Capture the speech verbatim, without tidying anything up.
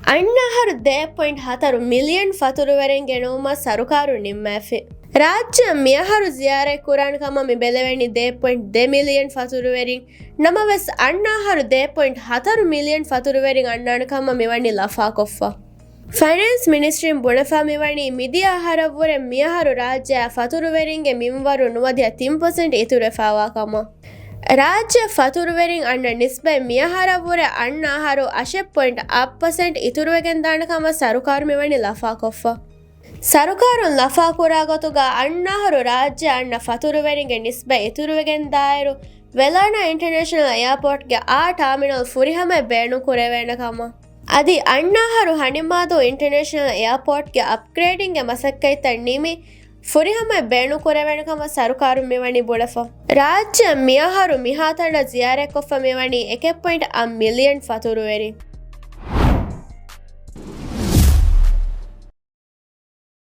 އަންނަ އަހަރު ދެ ޕޮއިންޓް ހަތަރު މިލިއަން ފަތުރުވެރިން ގެނައުމަށް ސަރުކާރުން ނިންމައިފި. ރާއްޖެއަށް މިއަހަރު ޒިޔާރަތް ކުރާން ކަމަށް މި ބެލެވެނީ ދެ ޕޮއިންޓް ދެ މިލިއަން ފަތުރުވެރިން. ނަމަވެސް، އަންނަ އަހަރު ދެ ޕޮއިންޓް ހަތަރު މިލިއަން ފަތުރުވެރިން އަންނާނެ ކަމަށް މިވަނީ ލަފާކޮށްފަ. ފައިނޭންސް މިނިސްޓްރީން ބުނެފާ މިވަނީ މިދިޔަ އަހަރަށްވުރެ މިއަހަރު ރާއްޖެއާ ފަތުރުވެރިންގެ މިންވަރު ނުވަދިހަ ތިން ޕަސެންޓް އިތުރުވެފާވާ ކަމަށް. ރާއްޖެ ފަތުރުވެރިން އަންނަ ނިސްބަތް މިއަހަރަށްވުރެ އަންނަ އަހަރު އަށެއް ޕޮއިންޓް އަށް ޕަސެންޓް އިތުރުވެގެންދާނެ ކަމަށް ސަރުކާރު މިވަނީ ލަފާކޮށްފަ. ސަރުކާރުން ލަފާކުރާ ގޮތުގަ އަންނަ އަހަރު ރާއްޖެ އަންނަ ފަތުރުވެރިންގެ ނިސްބަތް އިތުރުވެގެން ދާއިރު، ވެލާނާ އިންޓަރނޭޝަނަލް އެއާޕޯޓްގެ އާ ޓާމިނަލް ފުރިހަމައަށް ބޭނުން ކުރެވޭނެ ކަމަށް. އަދި އަންނަ އަހަރު ހަނިމާދޫ އިންޓަރނޭޝަނަލް އެއާޕޯޓްގެ އަޕްގްރޭޑިންގެ މަސައްކަތްތައް ނިމި، ފުރިހަމައަށް ބޭނުން ކުރެވޭނެ ކަމަށް ސަރުކާރުން މިވަނީ ބުނެފަ. ރާއްޖެއަށް މިއަހަރު މިހާތަނަށް ޒިޔާރަތްކޮށްފަ މިވަނީ އެކެއް ޕޮއިންޓް އަށް މިލިއަން ފަތުރުވެރިން.